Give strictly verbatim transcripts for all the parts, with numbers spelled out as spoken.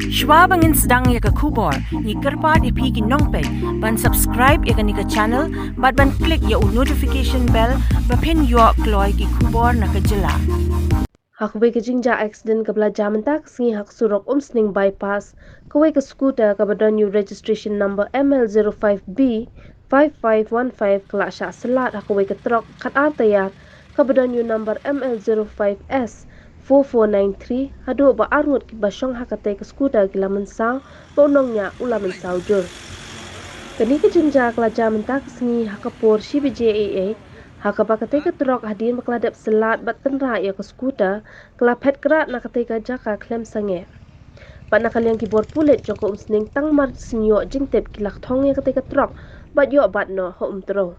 Shwa ba ngin sdang ïa ka khubor, ngi kyrpad ïa phi ki nongpeit ban subscribe ïa kane ka channel bad ban click ïa u notification bell ba phin ïoh kloi ki khubor na ka jylla. Ha kawei ka jingjia accident kaba la jia mynta ka sngi ha ka surok Umsning Bypass, kawei ka scooter kaba don ïa u registration number M L zero five B five five one five ka la shah slad ha kawei ka trok khatar taïar kaba don ïa u number M L zero five S four four nine three, haduh ba arngut kiba shong ha katei ka scooter ki la mynsaw, bad u nongñiah u la mynsaw jur. Kane ka jingjia ka la jia mynta ka sngi ha ka por shi baje eiei, ha kaba katei ka trok hadien ba ka la dep slad bad tynrai ïa ka scooter, ka la phet krad na katei ka jaka khlem sangeh. Bad na ka liang ki bor pulit jong ka Umsning tang mar shu ïoh jingtip ki la kthong ïa katei ka trok bad ïoh bat noh ha Umtrew.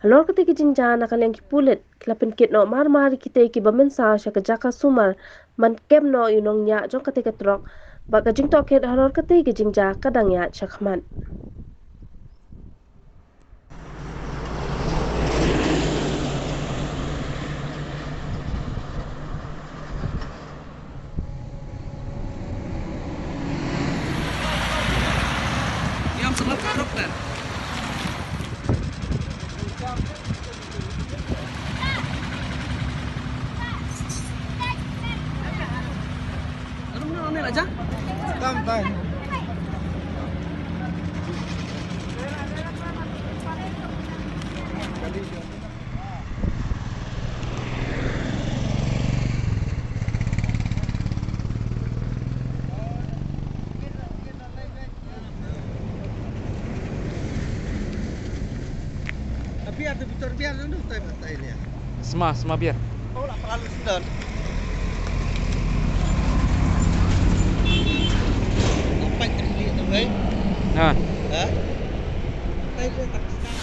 Halor katei ka jingjia na ka liang ki pulit ki la pynkit noh mar mar ïa kitei kiba mynsaw sha ka jaka sumar ban kem noh ïa u nongñiah jong katei ka trok, bad ka jingtohkit halor katei ka jingjia ka dang ïaid shakhmat. Biar tu, biar tu, tu, tu, tu, tu. Sma, sma biar. Kau nak terlalu sedar. Nampak kiri tu, eh? Ha. Ha? Tai dia tak sedar.